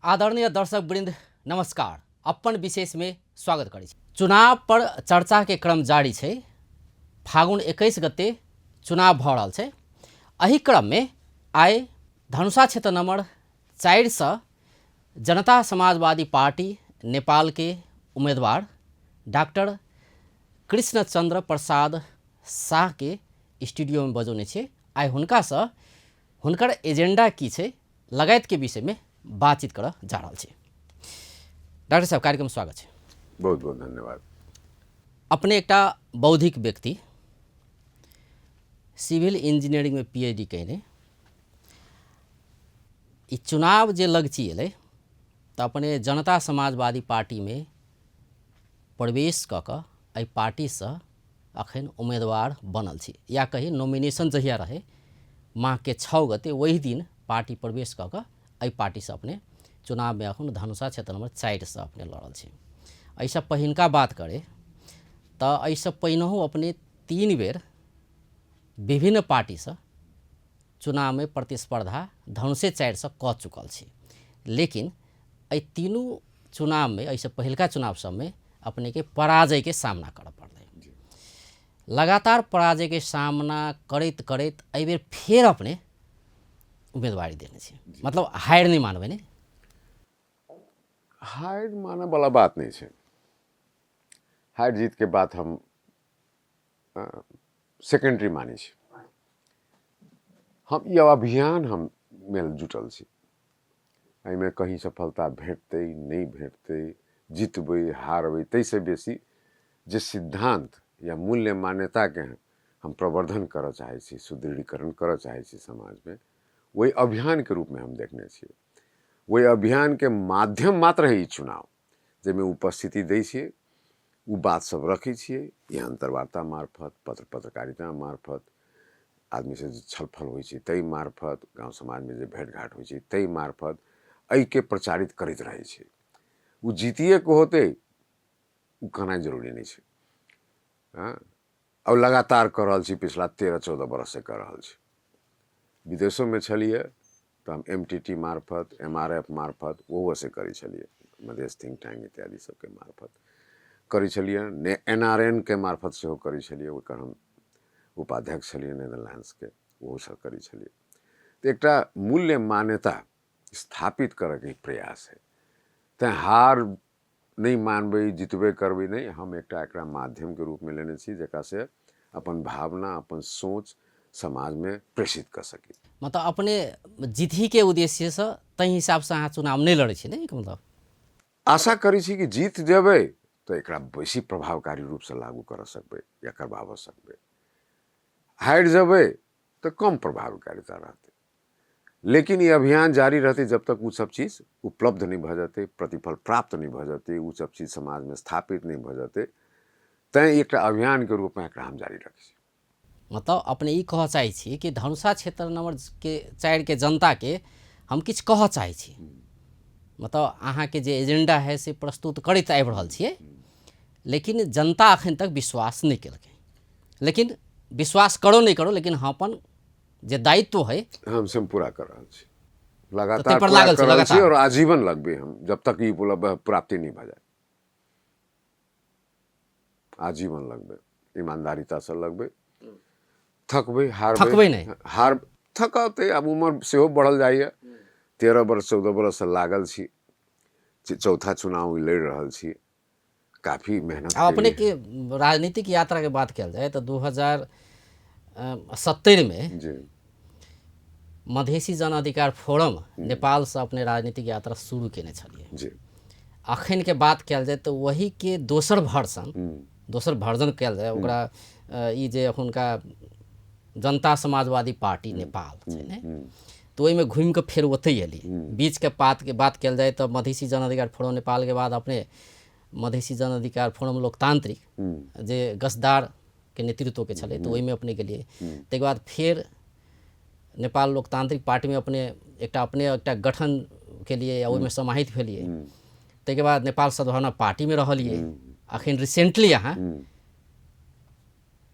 आदरणीय दर्शक वृंद नमस्कार। अपन विशेष में स्वागत करै छी। चुनाव पर चर्चा के क्रम जारी छै। फागुन 21 गते चुनाव भऽ रहल छै। एहि क्रम में आइ धनुषा क्षेत्र नंबर 4 से जनता समाजवादी पार्टी नेपाल के उम्मीदवार डॉक्टर कृष्णचंद्र प्रसाद शाह के स्टूडियो में बजौने छियै। आइ हुनकासँ हुनकर एजेंडा की छै लगायतके विषयमे बातचीत करऽ जा रहल छी। डॉक्टर साहब, कार्यक्रम स्वागत छै। बहुत बहुत धन्यवाद। अपने एकटा बौद्धिक व्यक्ति, सिविल इंजीनियरिंग में पीएचडी कयने, ई चुनाव जे लगची एलै तऽ अपने जनता समाजवादी पार्टीमे प्रवेश कऽ कऽ एहि पार्टीसँ अखन उम्मीदवार बनल छी, या कही नॉमिनेशन जहिया रहे माघके 6 गते, वही दिन पार्टी प्रवेश कऽ कऽ एहि पार्टीसँ अपने चुनावमे अखन धनुषा क्षेत्र नंबर 4 से अपने लड़ल छी। एहिसँ पहिनका बात करे तऽ एहिसँ पहिनहु अपने 3 बेर विभिन्न पार्टीसँ चुनावमे प्रतिस्पर्धा धनुषे 4 से कऽ चुकल छी, लेकिन एहि तीनू चुनावमे, एहिसँ पहिलका चुनाव सबमे अपनेके पराजयके सामना करऽ पड़लै। लगातार पराजयके सामना करैत करैत एहिबेर फेर अपने उम्मीदवारी देने छी, मतलब हारि नहि मानबै ने? हारि मानऽ वाला बात नहि छै। हारि जीतके बात हम सेकेंडरी मानै छी। हम ई अभियान हम मे जुटल छी। एहिमे कहीं सफलता भेटतै नहि भेटतै, जितबै हारबै, ताहिसँ बेसी जे सिद्धान्त या मूल्य मान्यताके हम प्रवर्धन करऽ चाहै छी, सुदृढ़ीकरण करऽ चाहै छी समाजमे, ओहि अभियानके रूपमे हम देखने छियै। ओहि अभियानके माध्यम मात्र है ई चुनाव, जाहिमे उपस्थिति दै छियै, ओ बात सब रखै छियै। यहाँ अन्तर्वार्ता मार्फत, पत्र पत्रकारिता मार्फत, आदमीसँ जे छलफल होइ छै ताहि मार्फत, गाँव समाजमे जे भेँट घाट होइ छै ताहि मार्फत एहिके प्रचारित करैत रहै छै। ओ जीतिएके होतै ओ कहनाइ जरूरी नहि छै। हँ, आओर लगातार कऽ रहल छी, पिछला 13-14 बरससँ कऽ रहल छी। विदेशोमे छलियै तऽ हम एम टी टी मार्फत, एम आर एफ मार्फत ओहोसँ करै छलियै, मधेश थिंक टैंक इत्यादि सबके मार्फत करै छलियै, एन आर एन के मार्फत सेहो करै छलियै, ओकर हम उपाध्यक्ष छलियै नेदरलैंड्सके, ओहोसँ करै छलियै। तऽ एकटा मूल्य मान्यता स्थापित करऽके प्रयास है। तैँ हार नहि मानबै, जितबे करबै नहि, हम एकटा एकरा माध्यमके रूपमे लेने छी जकरासँ अपन भावना, अपन सोच समाजमे प्रेषित कऽ सकी। मतलब अपने जीतहीके उद्देश्यसँ ताहि हिसाबसँ अहाँ चुनाव नहि लड़ै छी ने? मतलब आशा करै छी कि जीत जेबै तऽ एकरा बेसी प्रभावकारी रूपसँ लागू करऽ सकबै या करबाबऽ सकबै। हारि जेबै तऽ कम प्रभावकारिता रहतै, लेकिन ई अभियान जारी रहतै जब तक ओ सब चीज उपलब्ध नहि भऽ जेतै, प्रतिफल प्राप्त नहि भऽ जेतै, ओ सब चीज समाजमे स्थापित नहि भऽ जेतै। तैँ एकटा अभियानके रूपमे एकरा हम जारी रखै छी। मतलब अपने ई कहऽ चाहै छी कि धनुषा क्षेत्र नंबर के 4 के जनताके हम किछु कहऽ चाहै छी, मतलब अहाँके जे एजेंडा है से प्रस्तुत करैत आबि रहल छियै, लेकिन जनता अखन तक विश्वास नहि केलकै। लेकिन विश्वास करो नहि करो, लेकिन हम अपन जे दायित्व है हम से पूरा कर रहल छी, लगातार पूरा कर रहल छी और आजीवन लगबे हम, जब तक ई प्राप्ति नहीं भऽ जाए आजीवन लगबे, ईमानदारिता से लगबे, थकबै हारबै थकबै नहि, हार थकतै। आब उमर सेहो बढ़ल जाइए, 13 वर्ष 14 वर्षसँ लागल छी, चौथा चुनाव लड़ि रहल छी, काफी मेहनत। आब अपने के राजनीतिक यात्रा के बात कयल जाय तऽ 2070 में जी मधेसी जन अधिकार फोरम नेपालसँ अपने राजनीतिक यात्रा शुरू केने छलियै जी। अखन के बात कयल जाय तऽ वही के दोसर वर्जन, दोसर वर्जन कयल जाय ओकरा, ई जे हुनका जनता समाजवादी पार्टी नेपाल छै ने, तऽ ओहिमे घुमि कऽ फेर ओतहि एली। बीचके पातके बात कयल जाय तऽ मधेसी जन अधिकार फोरम नेपालके बाद अपने मधेसी जन अधिकार फोरम लोकतांत्रिक जे गसदारके नेतृत्वके छलै तऽ ओहिमे अपने गेलियै। ताहिके बाद फेर नेपाल लोकतांत्रिक पार्टीमे अपने एकटा गठन केलियै आ ओहिमे समाहित भेलियै। ताहिके बाद नेपाल सद्भावना पार्टीमे रहलियै। अखन रिसेंटली अहाँ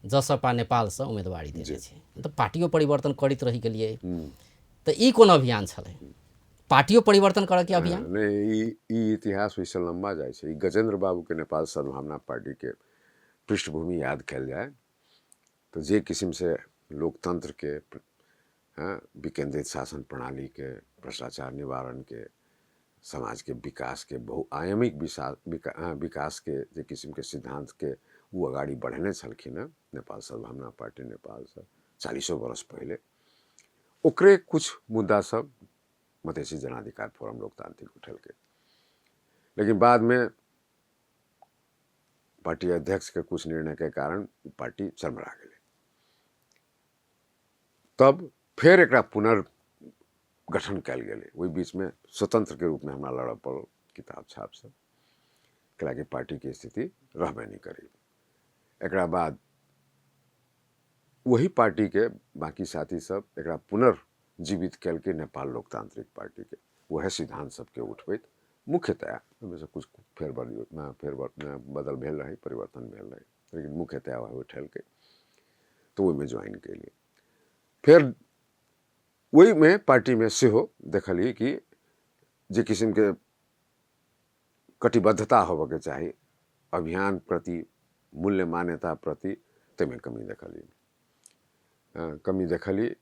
जसपा नेपालसँ उम्मीदवारी देने छी, मतलब पार्टियो परिवर्तन करैत रहि गेलियै। तऽ ई कोन अभियान छलै? पार्टियो परिवर्तन करऽ के अभियान? नहि, ई इतिहास ओहिसँ लम्बा जाइ छै। ई गजेंद्र बाबूके नेपाल सद्भावना पार्टीके पृष्ठभूमि याद कयल जाय तऽ जे किसिमसँ लोकतंत्रके, विकेंद्रित शासन प्रणालीके, भ्रष्टाचार निवारणके, समाजके विकासके, बहुआयामिक विकासके जे किसिमके सिद्धान्तके ओ अगाडि बढ़ेने छलखिन हँ नेपाल सद्भावना पार्टी नेपालसँ 40 वर्ष पहिले, ओकरे कुछ मुद्दा सब मधेसी जनाधिकार फोरम लोकतांत्रिक उठेलकै। लेकिन बादमे पार्टी अध्यक्षके कुछ निर्णयके कारण पार्टी चरमरा गेलै। तब फेर एकरा पुनर्गठन कयल गेलै। ओहि बीचमे स्वतंत्रके रूपमे हमरा लड़ऽ पड़ल किताब छापसँ, कैलाकि पार्टीके स्थिति रहबे नहि करै। एकरा बाद वही पार्टीके बाकी साथी सब एकरा पुनर्जीवित केलकै नेपाल लोकतांत्रिक पार्टीके, वएह सिद्धांत सबके उठबैत मुख्यतया ओहिमे कुछ फेर बदल भेल रहै, परिवर्तन भेल रहै, लेकिन मुख्यतया वएह उठेलकै, तऽ ओहिमे ज्वाइन केलियै। फेर ओहिमे पार्टीमे सेहो देखलियै कि जे किसिमके कटिबद्धता होबऽके चाही अभियान प्रति, मूल्य मान्यता प्रति, ताहिमे कमी देखलियै, कमी देखलियै।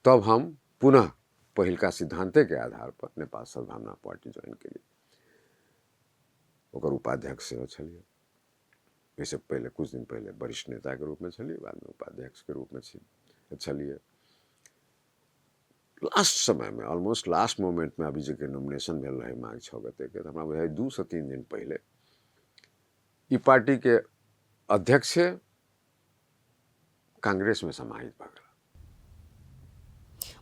तब हम पुनः पहिलका सिद्धांतेके आधार पर नेपाल सद्भावना पार्टी ज्वाइन केलियै। ओकर उपाध्यक्ष सेहो छलियै। ओहिसँ पहिले कुछ दिन पहिले वरिष्ठ नेताके रूपमे छलियै, बादमे उपाध्यक्षके रूपमे छलियै। लास्ट समयमे, ऑलमोस्ट लास्ट मोमेंटमे अभी जे नॉमिनेशन भेल रहै माघ 6 गतेके, तऽ हमरा बुझाइ 2 से 3 दिन पहिले ई पार्टीके अध्यक्ष कांग्रेसमे समाहित भऽ गेल।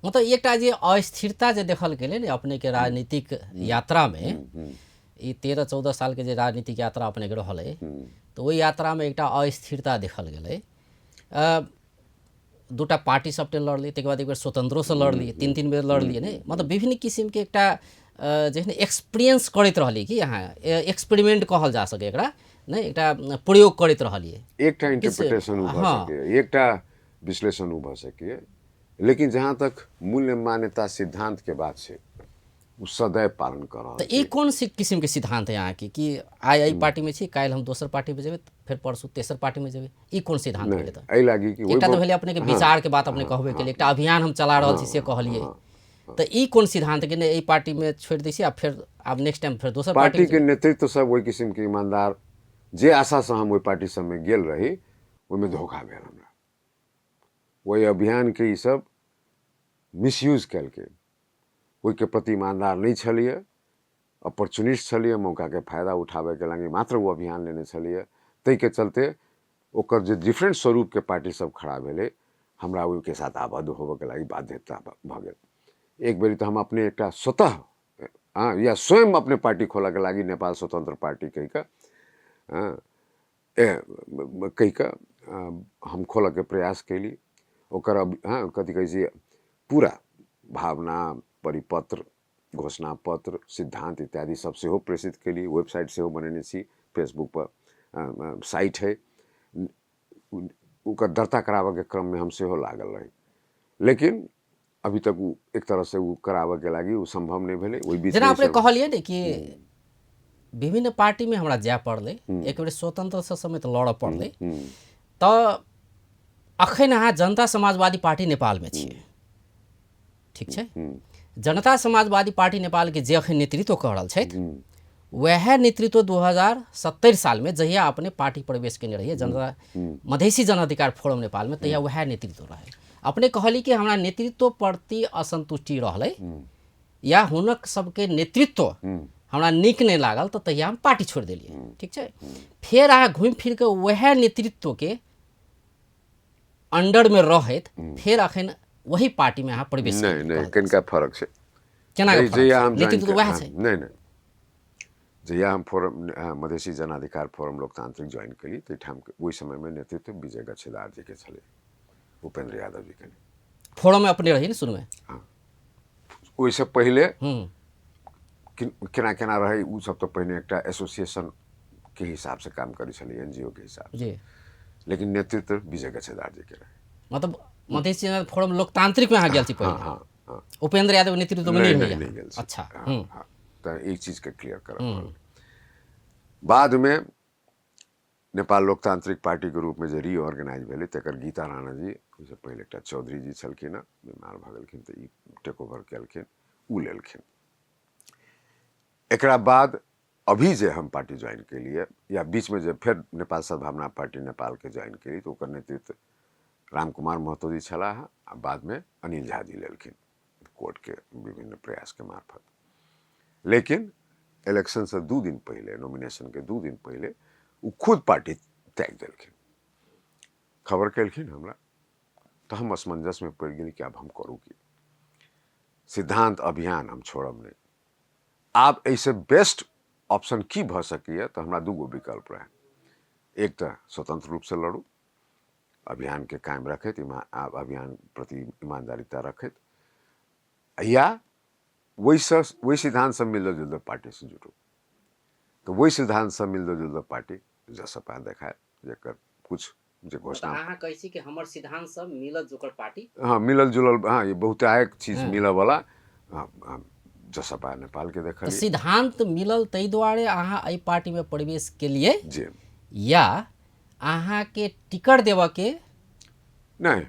मतलब एकटा जे अस्थिरता जे देखल गेलै ने अपनेके राजनीतिक यात्रामे, ई 13-14 सालके जे राजनीतिक यात्रा अपनेके रहलै, तऽ ओहि यात्रामे एकटा अस्थिरता देखल गेलै। दूटा पार्टी सबटे लड़ली, ताहिके बाद एक बेर स्वतंत्रोसँ लड़ली, 3-3 बेर लड़लियै ने, मतलब विभिन्न किसिमके एकटा जे एक्सपीरियंस करैत रहलियै कि अहाँ, एक्सपेरिमेंट कहल जा सकै एकरा, नहि एकटा प्रयोग करैत रहलियै। एकटा इंटरप्रिटेशन उ भऽ सकैए, एकटा विश्लेषण उ भऽ सकैए, लेकिन जहाँ तक मूल्य मान्यता सिद्धांत के बात छै ओ सदैव पालन कर रहल। तऽ ई कोन किसिम के सिद्धांत है अहाँके कि आइ एहि पार्टी में छी, काल्हि हम दोसर पार्टी में जेबै, फेर परसू तेसर पार्टी में जेबै, ई कोन सिद्धांत भेलै? तऽ एहि लागी कि एकटा तऽ भेलै अपने के विचार के बात अपने कहबे केलियै, एकटा अभियान हम चला रहल छी से कहलियै, तऽ ई कोन सिद्धांत कि नहि एहि पार्टी में छोड़ि दै छी आ फेर आब नेक्स्ट टाइम फेर दोसर पार्टी के नेतृत्व सब ओहि किसिम के ईमानदार, जे आशा से हम ओहि पार्टी सबमे गेल रही ओहिमे धोखा भेल हमरा। ओहि अभियान के ई सब मिसयूज केलकै, ओहिके प्रति ईमानदार नहि छलियै, अपॉर्चुनिस्ट छलियै, मौकाके फायदा उठाबैके लागि मात्र ओ अभियान लेने छलियै। ताहिके चलते ओकर जे डिफरेंट स्वरूपके पार्टी सब खड़ा भेलै, हमरा ओहिके साथ आबद्ध होबऽके लागि बाध्यता भऽ गेल। एक बेरी तऽ हम अपने एकटा स्वतः या स्वयं अपने पार्टी खोलऽके लागि नेपाल स्वतंत्र पार्टी कहि कऽ कहि कऽ हम खोलऽके प्रयास केली। ओकर कथी कहै छै, पूरा भावना, परिपत्र, घोषणा पत्र, सिद्धांत इत्यादि सब सेहो प्रेषित केली। वेबसाइट सेहो बनेने छी, फेसबुक पर साइट है, ओकर दर्ता कराबऽके क्रममे हम सेहो लागल रही, लेकिन अभी तक ओ एक तरह से ओ कराबऽके लागि ओ सम्भव नहि भेलै। ओहि बीच जेना अपने कहलियै ने कि विभिन्न पार्टीमे हमरा जाय पड़लै, एक बेर स्वतंत्र से समेत लड़ऽ पड़लै, तऽ अखन अहाँ जनता समाजवादी पार्टी नेपालमे छियै, ठीक छै? जनता समाजवादी पार्टी नेपालके जे अखन नेतृत्व कऽ रहल छथि वएह नेतृत्व 2070 सालमे जहिया अपने पार्टी प्रवेश केने रहियै जनता मधेसी जनअधिकार फोरम नेपालमे, तहिया वएह नेतृत्व रहै। अपने कहली कि हमरा नेतृत्व प्रति असन्तुष्टि रहलै या हुनक सबके नेतृत्व हमरा नीक नहि लागल, तऽ तहिया हम पार्टी छोड़ि देलियै, ठीक छै? फेर अहाँ घुमि फिर कऽ वएह नेतृत्वके अंडरमे रहैत फेर अखन वही पार्टीमे अहाँ प्रवेश नहि नहि, कनिका फरक छै। केना नेतृत्व वएह छै? नहि नहि, जहिया हम फोरम मधेसी जनाधिकार फोरम लोकतांत्रिक ज्वाइन केली ताहिठाम ओहि समयमे नेतृत्व विजय गच्छेदार जीके छलै, उपेंद्र यादव जीके नहि। फोरममे अपने रही ने शुरूमे? हँ, ओहिसँ पहिले केना केना रहै ओ सब तऽ पहिने एकटा एसोसिएशन के हिसाब से काम करै छलै, एनजीओ के हिसाब से, लेकिन नेतृत्व विजय गच्छेदार जी के रहे। मतलब मधेसी फोरम लोकतांत्रिक में अहाँ गेल छी पहिले? हाँ। उपेंद्र यादव नेतृत्व में नहीं नहीं नहीं होइए नहीं गेल छी। अच्छा। हाँ, हाँ, तऽ ई चीजके क्लियर करऽ पड़ल। बादमे नेपाल लोकतांत्रिक पार्टीके रूपमे जे रीऑर्गेनाइज भेलै तकर गीता राणा जी, ओहिसँ पहिले एकटा चौधरी जी छलखिन हँ, बीमार भऽ गेलखिन तऽ ई टेक ओवर केलखिन, ओ लेलखिन। एकरा बाद अभी जे हम पार्टी ज्वाइन केलियै या बीचमे जे फेर नेपाल सद्भावना पार्टी नेपालके ज्वाइन केलियै तऽ ओकर नेतृत्व राम कुमार महतो जी छलाह आ बादमे अनिल झा जी लेलखिन कोर्टके विभिन्न प्रयासके मार्फत। लेकिन इलेक्शनसँ 2 दिन पहिले, नॉमिनेशनके 2 दिन पहिले ओ खुद पार्टी त्यागि देलखिन। खबर केलखिन हमरा तऽ हम असमंजसमे पड़ि गेली कि आब हम करू की। सिद्धांत अभियान हम छोड़ब नहि। आब एहिसँ बेस्ट ऑप्शन की भऽ सकैए तऽ हमरा 2 गो विकल्प रहै। एक तऽ स्वतंत्र रूपसँ लड़ू, अभियानके कायम रखैत, अभियान प्रति ईमानदारिता रखैत, या ओहिसँ ओहि सिद्धान्तसँ मिलल जुलल पार्टीसँ जुटू। तऽ ओहि सिद्धान्तसँ मिलल जुलल पार्टी जसपा देखायल, जेकर कुछ जे घोषणा। अहाँ कहै छी कि हमर सिद्धांत सब मिलल जुलल पार्टी। हाँ, मिलल जुलल, हाँ, ये बहुत आयक चीज मिलऽ वाला, हाँ, हाँ, जसपा नेपाल के देखल। सिद्धांत मिलल ताहि दुआरे अहाँ एहि पार्टी में प्रवेश केलिए जी, या अहाँ के टिकट देबऽ के नहीं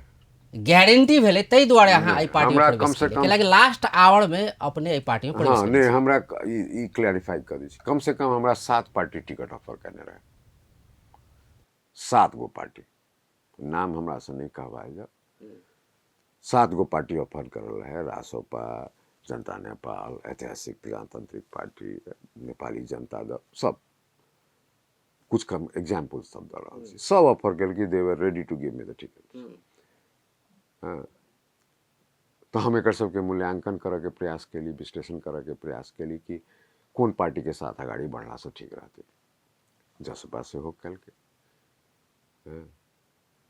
गारंटी भेलै ताहि दुआरे अहाँ एहि पार्टी में हमरा प्रवेश कम से केलिए? कम कैलाकि लास्ट आवर में अपने एहि पार्टी में प्रवेश हाँ, नहीं, हमरा ई क्लैरिफाई कर दै छी, कम से कम हमरा 7 पार्टी टिकट ऑफर करने रहे, 7 गो पार्टी, नाम हमरा से नहीं कहवायल जाओ, 7 गो पार्टी ऑफर करल रहे, रासोपा, जनता नेपाल, ऐतिहासिक प्रजातांत्रिक पार्टी, नेपाली जनता दल, सब कुछ कम एग्जाम्पल सब दऽ रहल छी, सब ऑफर केलकै, they were ready to give me the ticket. हाँ, तऽ हम एकर सबके मूल्यांकन करऽके प्रयास केली, विश्लेषण करऽके प्रयास केली कि कोन पार्टीके साथ अगाडि बढ़लासँ ठीक रहतै। जसपा सेहो केलकै।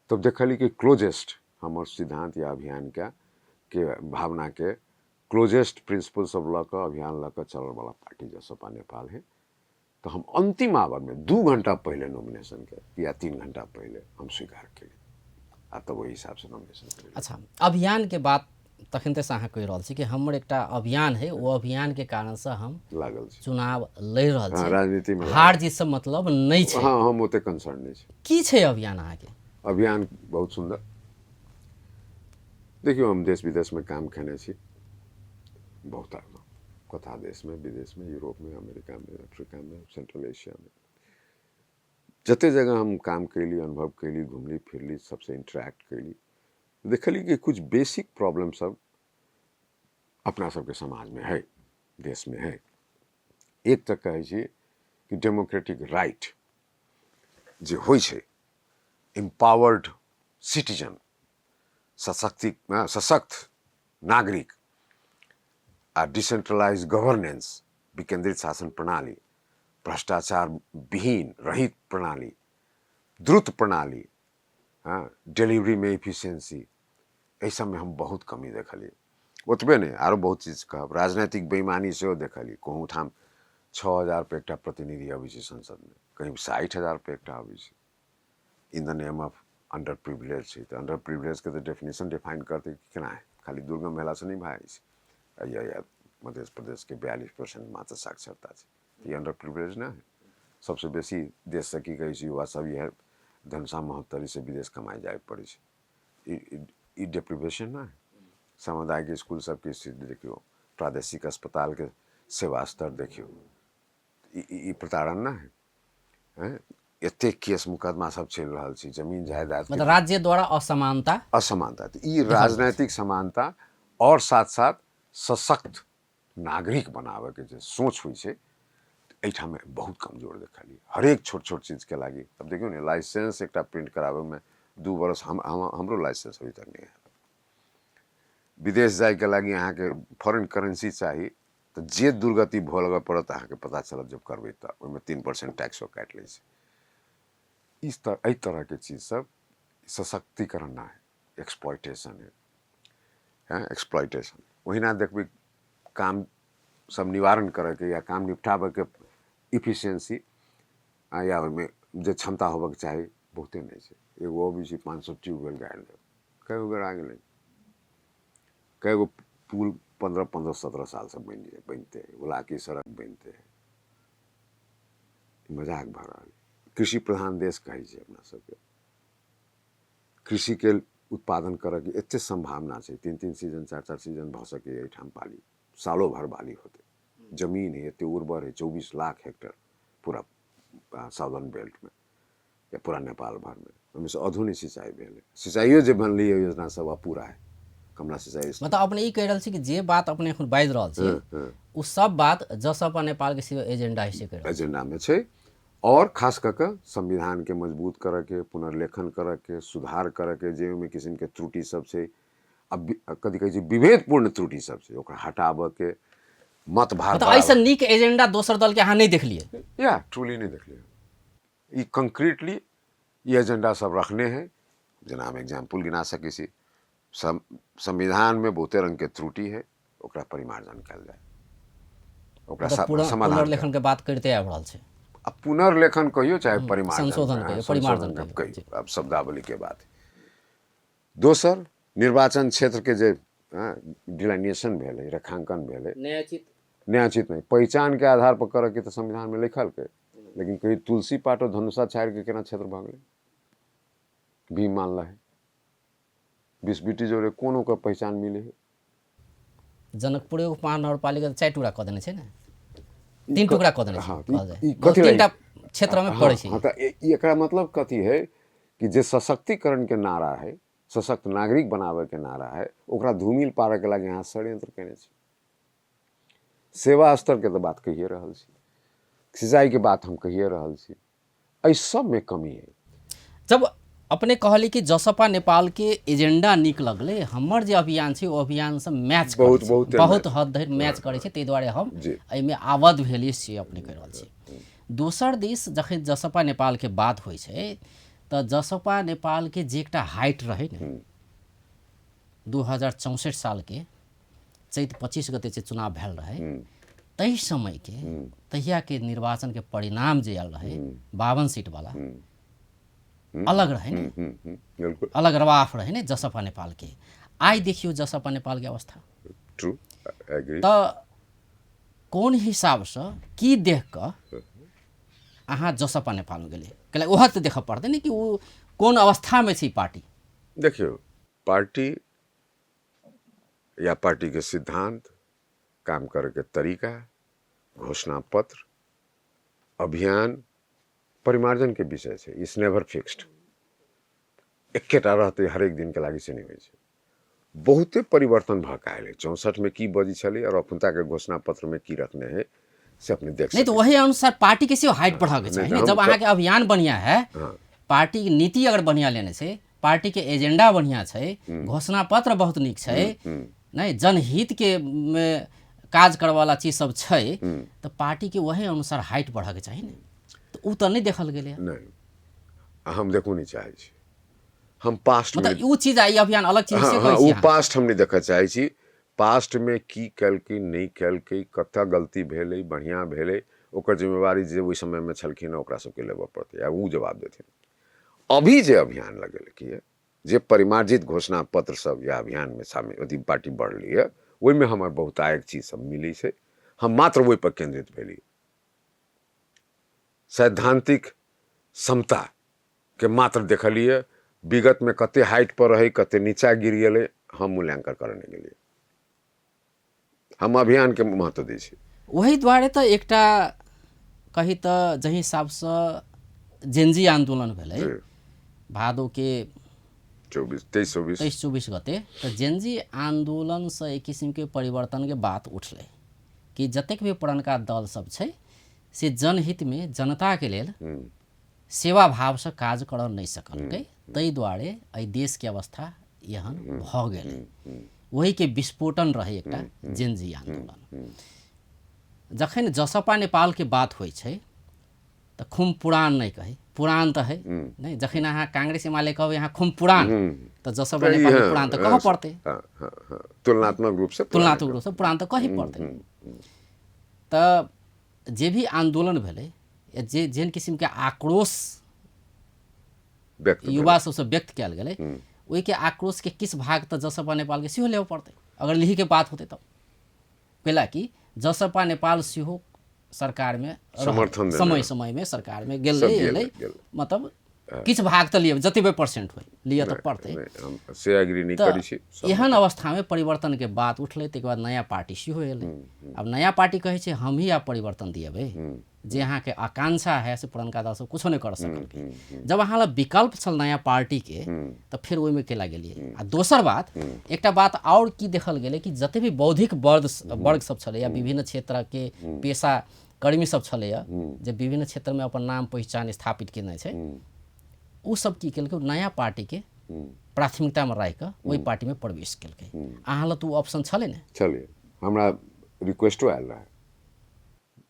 तब देखली कि क्लोजेस्ट हमर सिद्धांत या अभियान के भावना के क्लोजेस्ट प्रिंसिपल सब लऽ कऽ अभियान लऽ कऽ चलल वाला पार्टी जसपा नेपाल है। तऽ हम अंतिम our में 2 घंटा पहले नॉमिनेशन के या 3 घंटा पहले हम स्वीकार केली आ तब ओहि हिसाब से नॉमिनेशन केली। अच्छा, अभियान के बात तखन से अहाँ कहि रहल छी कि हमर एकटा अभियान है, ओ अभियान के कारण से हम लागल छी, चुनाव लड़ि रहल छी, राजनीति में हार जीत से मतलब नहीं छै। हाँ, हम ओते कंसर्न नहीं छी। की छै अभियान अहाँके? अभियान बहुत सुंदर। देखियौ, हम देश विदेश में काम केने छी बहुत, कथा देश में, विदेश में, यूरोप में, अमेरिका में, अफ्रीका में, सेंट्रल एशिया में, जते जगह हम काम कैली, अनुभव कैली, घुमली फिरली, सबसे इंटरेक्ट कैली, देखली कि कुछ बेसिक प्रॉब्लम सब अपना सबके समाज में है, देश में है। एक तऽ कहै छी कि डेमोक्रेटिक राइट जे होइ छै, एम्पावर्ड सिटीजन, सशक्त नागरिक आ डिसेंट्रलाइज गवर्नेंस, विकेंद्रित शासन प्रणाली, भ्रष्टाचार विहीन रहित प्रणाली, द्रुत प्रणाली, हाँ, डिलीवरी में इफिशियंसी, एहि सबमे हम बहुत कमी देखलियै। ओतबे नहि, आरो बहुत चीज कहब, राजनीतिक बेईमानी सेहो देखलियै। कहूँ ठाम 6000 पे एकटा प्रतिनिधि अबै छै संसदमे, कहीं 60,000 पे एकटा अबै छै। In the name of under privilege छै, तऽ अंडर प्रिविलेजके तऽ डेफिनेशन डिफाइन करतै कि केना है, खाली दुर्गम भेलासँ नहि भए जाइ छै। या मध्य प्रदेशके 42% मात्र साक्षरता छै, ई अंडर प्रिविलेज नहि है। सबसँ बेसी देशसँ की कहै छै युवा सब, इएह धनुषा महोत्तरीसँ विदेश कमाइ जाय पड़ै छै। ई डिप्रिवेशन नहि है। सामुदायिक स्कूल सबके स्थिति देखियौ, प्रादेशिक अस्पतालके सेवा स्तर देखियौ, ई प्रताड़ना है। एतेक केस मुकदमा सब चलि रहल छै, जमीन जायदाद, मतलब राज्य द्वारा असमानता, असमानता। तऽ ई राजनैतिक समानता और साथ साथ सशक्त नागरिक बनाबऽके जे सोच होइ छै, एहिठाम बहुत कमजोर देखलियै हरेक छोट छोट चीजके लागि। अब देखियौ ने, लाइसेंस एकटा प्रिंट कराबैमे 2 बरस हमरो लाइसेंस अभी तक नहि आयल। विदेश जाइके लागि अहाँके फॉरेन करेंसी चाही तऽ जे दुर्गति भोगऽ पड़त अहाँके पता चलत जब करबै तऽ ओहिमे 3% टैक्सो काटि लै छै। इस तरह एहि तरहके चीज सब सशक्तिकरण ना है, एक्सप्लॉइटेशन है, हैं एक्सप्लॉइटेशन। ओहिना देखबै काम सब निवारण करैके या काम निपटाबैके इफिशियंसी या ओहिमे जे क्षमता होबऽके चाही बहुते नहि छै। एगो अबै छै 500 ट्यूबवेल गाड़ि देब, कए गो गड़ा गेलै, कए गो पुल 15 15 17 सालसँ बनि बनिते है, उलाकी सड़क बनिते है। मजाक भऽ रहल। कृषि प्रधान देश कहै छै अपना सबके, कृषिके उत्पादन करऽके एते सम्भावना छै, 3-3 सीजन 4-4 सीजन भऽ सकैए एहिठाम बाली, सालो भर बाली होतै। जमीन है एते उर्वर है, 24 लाख हेक्टर पूरा साउदर्न बेल्टमे या पूरा नेपाल भरमे, ओहिमे अधो नहि सिंचाई भेल है। सिंचाइयो जे बनलै योजना सब अपूरा है, कमला सिंचाई। मतलब अपने ई कहि रहल छी कि जे बात अपने एखन बाजि रहल छी ओ सब बात जसपा नेपालके सेहो एजेंडा है, से एजेंडामे छै। और खास कऽ कऽ संविधानके मजबूत करऽके, पुनर्लेखन करऽके, सुधार करऽके, जे ओहिमे किसिमके त्रुटि सब छै, अब कथी कहै छै विभेदपूर्ण त्रुटि सब छै, ओकरा हटाबऽके, मतभार। मतलब एहिसँ नीक एजेंडा दोसर दलके अहाँ नहि देखलियै? या ट्रूली नहि देखलियै। ई कंक्रीटली ई एजेंडा सब रखने है। जेना हम एग्जाम्पल गिना सकै छी, संविधानमे बहुते रंगके त्रुटि है, ओकरा परिमार्जन कयल जाय, ओकरा समाधान। पुनर्लेखन के बात करिते आबि रहल छै। अब पुनर्लेखन कहियो चाहे परिमार्जन, संशोधन कहियो, परिमार्जन कहियो, अब शब्दावली के बात। दोसर, निर्वाचन क्षेत्र के जे डिलाइनेशन भेलै, रेखांकन भेलै, न्यायोचित नहि, पहिचान के आधार पर करऽ के तऽ संविधान में लिखल के, लेकिन कहीं तुलसी पाटो धनुषा छाड़ि के केना क्षेत्र भऽ गेलै? भीम मानल है, 20 बीटी जोड़े कोन ओकर पहिचान मिले है? जनकपुर एगो महानगरपालिका 4 टुकड़ा कऽ देने छै ने, 3 टुकड़ा कऽ देने छै, 3टा क्षेत्रमे पड़ै छै। हाँ, तऽ एकरा मतलब कथी है कि जे सशक्तिकरण के नारा है, सशक्त नागरिक बनाबे के नारा है, ओकरा धूमिल पारऽ के लागि यहाँ षड्यंत्र केने छै। सेवा स्तर के तऽ बात कहिए रहल छी, सिंचाई के बात हम कहिए रहल छी, एहि सबमे कमी है। जब अपने कहली कि जसपा नेपाल के एजेंडा नीक लगलै, हमर जे अभियान छै ओ अभियानसँ मैच बहुत बहुत बहुत हद धरि मैच करै छै, ताहि दुआरे हम एहिमे आबद्ध भेलियै से अपने कहि रहल छी। दोसर दिस जखन जसपा नेपालके बात होइ छै तऽ जसपा नेपालके जे एकटा हाइट रहै ने 2064 सालके चैत 25 गते जे चुनाव भेल रहै ताहि समयके तहियाके निर्वाचनके परिणाम जे आयल रहै 52 सीटवाला अलग रहै ने, अलग रवाफ रहै ने जसपा नेपालके। आइ देखियौ जसपा नेपालके अवस्था। तऽ कोन हिसाबसँ की देख कऽ अहाँ जसपा नेपालमे गेलियै? कैला ओहो तऽ देखऽ पड़तै ने कि ओ कोन अवस्थामे छै पार्टी। देखियौ, पार्टी या पार्टीके सिद्धांत, काम करैके तरीका, घोषणा पत्र, अभियान परिमार्जन के विषय छै। It's never fixed, एकेटा रहतै हरेक दिन के लागि से नहि होइ छै। बहुते परिवर्तन भऽ के आयल है। 64 में की बजै छलै और अखुनता के घोषणा पत्र में की रखने है से अपने देख नहीं तो वही अनुसार पार्टी के सेहो हाइट बढ़ाके चाही ने। जब अहाँके अभियान बढ़िया है, पार्टी के नीति अगर बढ़िया लेने छै, पार्टी के एजेंडा बढ़िया छै, घोषणा पत्र बहुत नीक छै, नहीं जनहित के में काज करवाला चीज सब छै, तऽ पार्टी के वही अनुसार हाइट बढ़ाके चाही ने। तऽ ओ तऽ नहि देखल गेलै। नहि, हम देखू नहि चाहै छी, हम पास्ट मतलब ओ चीज आ ई अभियान अलग चीज से कहै छी। ओ पास्ट हम नहि देखऽ चाहै छी। पास्ट में की केलकै नहि केलकै, कतऽ गलती भेलै, बढ़िआँ भेलै, ओकर जिम्मेवारी जे ओहि समयमे छलखिन हँ ओकरा सबके लेबऽ पड़तै आ ओ जवाब देथिन। अभी जे अभियान लगेलकै है, जे परिमार्जित घोषणा पत्र सब या अभियान में शामिल अथी पार्टी बढ़ली है, ओहिमे हमर बहुतायक चीज सब मिलै छै। हम मात्र ओहि पर केंद्रित भेली। सैद्धांतिक क्षमता के मात्र देखलियै, विगत में कते हाइट पर रहै कते नीचा गिर गेलै हम मूल्यांकन करऽ नहि गेलियै। हम अभियान के महत्व दै छी। ओहि दुआरे तऽ एकटा कही तऽ जाहि हिसाबसँ जेनजी आंदोलन भेलै भादो के 23 24 गते, तऽ जेनजी आंदोलनसँ एक किसिमके परिवर्तनके बात उठलै कि जतेक भी पुरनका दल सब छै से जनहितमे जनताके लेल सेवा भावसँ काज करऽ नहि सकलकै, ताहि दुआरे एहि देशके अवस्था एहन भऽ गेलै। ओहिके विस्फोटन रहै एकटा जेनजी आंदोलन। जखन जसपा नेपालके बात होइ छै तऽ खूम पुरान नहि कहै, पुरान तऽ है नहि। जखन अहाँ कांग्रेस एमाले कहबै अहाँ खूम पुरान, तऽ जसपा नेपाल पुरान तऽ कहऽ पड़तै। तुलनात्मक रूप से, तुलनात्मक रूप से पुरान तऽ कही पड़तै। तऽ जे भी आंदोलन भेलै या जे जेहन किसिमके आक्रोश युवा सबसँ व्यक्त कयल गेलै, ओहिके आक्रोशके किछु भाग तऽ जसपा नेपालके सेहो लेबऽ पड़तै। अगर लिही के बात होतै तब कैला कि जसपा नेपाल सेहो सरकारमे रहलै। समर्थन देने समय रहै। समयमे सरकारमे गेलै सब गेलै, एलै गेलै। मतलब किछु भाग तऽ लिअ, जतबे परसेंट होइ लिअ तऽ पड़तै। नहि, हम से एग्री नहि तऽ करै छी। एहन अवस्थामे परिवर्तनके बात उठलै, ताहिके बाद नया पार्टी सेहो एलै। आब नया पार्टी कहै छै हमही आब परिवर्तन दिएबै, जे अहाँके आकांक्षा है से पुरनका दल सब कुछो नहि कर सकलकै। जब अहाँ लग विकल्प छल नया पार्टीके तऽ फेर ओहिमे केला गेलियै। आ दोसर बात, एकटा बात आओर की देखल गेलै कि जते भी बौद्धिक वर्ग वर्ग सब छलैया, विभिन्न क्षेत्रके पेशा कर्मी सब छलैया जे विभिन्न क्षेत्रमे अपन नाम पहिचान स्थापित केने छै, ओ सब की केलकै, नया पार्टीके प्राथमिकतामे राखि कऽ ओहि पार्टीमे प्रवेश केलकै। अहाँ लग तऽ ओ ऑप्शन छलै ने? छलै, हमरा रिक्वेस्टो आयल रहै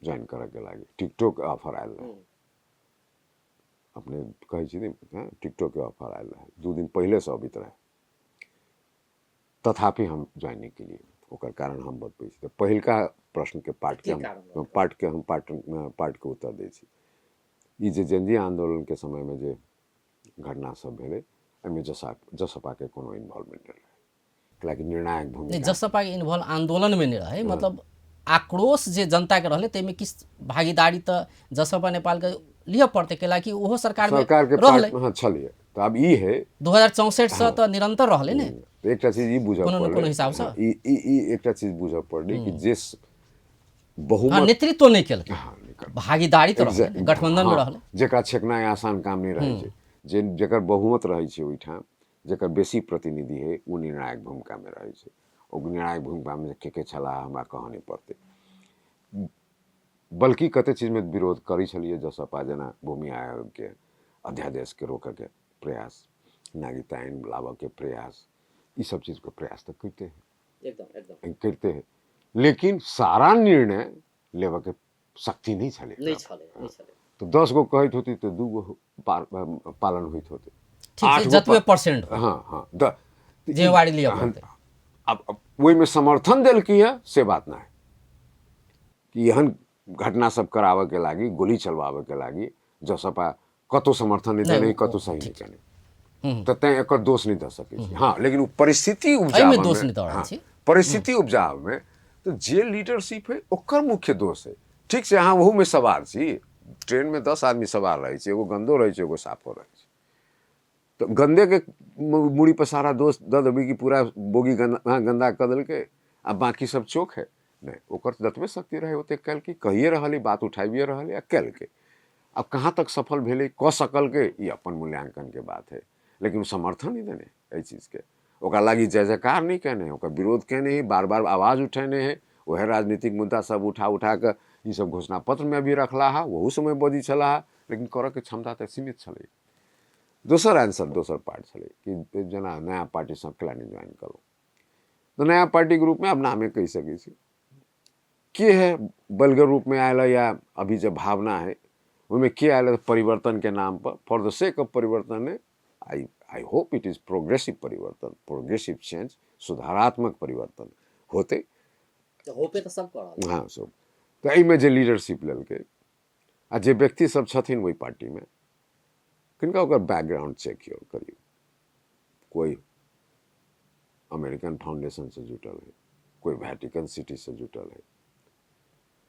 ज्वाइन करऽके लागि, टिकटोके ऑफर आयल रहै। अपने कहै छी ने, हँ, टिकटोके ऑफर आयल रहै, 2 दिन पहिलेसँ अबैत रहै, तथापि हम ज्वाइन नहि केलियै। ओकर कारण हम बतबै छी। तऽ पहिलका प्रश्नके पार्टके हम पार्टके हम पार्ट पार्टके उत्तर दै छी। ई जे जेनजी आन्दोलनके समयमे जे घटना सब भेलै, एहिमे जसपाके कोनो इन्वॉल्वमेंट नहि रहै, कैलाकि निर्णायक भूमिका जसपाके इन्वॉल्व आन्दोलनमे नहि रहै। मतलब आक्रोश जे जनताके रहलै ताहिमे किछु भागीदारी तऽ जसपा नेपालके लिअ पड़तै, कैलाकि ओहो सरकारमे सरकारके रहलै। हाँ, छलै। तऽ आब ई है 2064 तऽ निरंतर रहलै ने। तऽ एकटा चीज ई बुझऽ कोनो ने पड़लै, कोनो हिसाबसँ। हाँ, ई ई ई एकटा चीज बुझऽ पड़लै कि जे बहुमत हाँ, नेतृत्व नहि केलकै, हाँ, नहि केलकै। भागीदारी तऽ रहलै, गठबंधनमे हाँ, रहलै। जेकरा छेकनाइ आसान काम नहि रहै छै, जे जकर बहुमत रहै छै ओहिठाम, जकर बेसी प्रतिनिधि है, ओ निर्णायक भूमिकामे रहै छै। ओ निर्णायक भूमिकामे के के छलाह हमरा कहऽ नहि पड़तै, बल्कि कते चीजमे विरोध करै छलियै जसपा, जेना भूमि आयोगके अध्यादेशके रोकऽके प्रयास, नागरिकता आइन लाबऽके प्रयास, ई सब चीजके प्रयास तऽ करिते है, एकदम करिते है, लेकिन सारा निर्णय लेबऽके शक्ति नहि छलै। नहि छलै, नहि छलै। तऽ 10 गो कहैत होती तऽ 2 गो पालन होइत होतै। ठीक छै, जतबे परसेंट हो। हाँ, हाँ, जिम्मेवारी लिअ पड़तै। आब ओहिमे समर्थन देलकै है से बात नहि है कि एहन घटना सब कराबऽके लागि, गोली चलवाबऽके लागि जसपा कतहु समर्थन नहि देने, कतहु सही नहि केने, तऽ तैँ एकर दोष नहि दऽ सकै छी। हाँ, लेकिन ओ परिस्थिति एहिमे दोष नहि दऽ रहल छी। परिस्थिति उपजाबमे तऽ जे लीडरशिप है ओकर मुख्य दोष है। ठीक छै, अहाँ ओहूमे सवार छी, ट्रेनमे 10 आदमी सवार रहै छै, एगो गन्दो रहै छै, एगो साफो रहै छै, तऽ गन्देके मूड़ी पर सारा दोष दऽ देबै कि पूरा बोगी गन्दा गन्दा कऽ देलकै आ बाँकी सब चोख है, नहि, ओकर जतबे शक्ति रहै ओतेक केलकै, कहिए रहल है, बात उठाबिए रहल है आ केलकै। आब कहाँ तक सफल भेलै, कऽ सकलकै, ई अपन मूल्यांकनके बात है, लेकिन ओ समर्थन नहि देने एहि चीजके, ओकरा लागि जय जयकार नहि केने, ओकर विरोध केने है, बार बार आवाज उठेने है, वएह राजनीतिक मुद्दा सब उठा उठा कऽ ई सब घोषणा पत्रमे भी रखला है, ओहू समय बजै छलाह, लेकिन करऽके क्षमता तऽ सीमित छलै। दोसर आंसर, दोसर पार्ट छलै कि जेना नया पार्टी सब केला नहि ज्वाइन करू, तऽ नया पार्टीके रूपमे आब नामे कहि सकै छी के है, बलगर रूपमे आयल है या अभी जे भावना है ओहिमे के आयल है परिवर्तनके नाम पर, फॉर the सेक ऑफ परिवर्तन है, I I hope it is progressive परिवर्तन, प्रोग्रेसिव चेंज, सुधारात्मक परिवर्तन होतै। होपे तऽ सब करल। हाँ, सब तऽ एहिमे जे लीडरशिप लेलकै आ जे व्यक्ति सब छथिन ओहि पार्टीमे, किनका ओकर बैकग्राउंड चेक करियौ, कोइ अमेरिकन फाउंडेशन से जुटल है, कोई वैटिकन सिटी से जुटल है,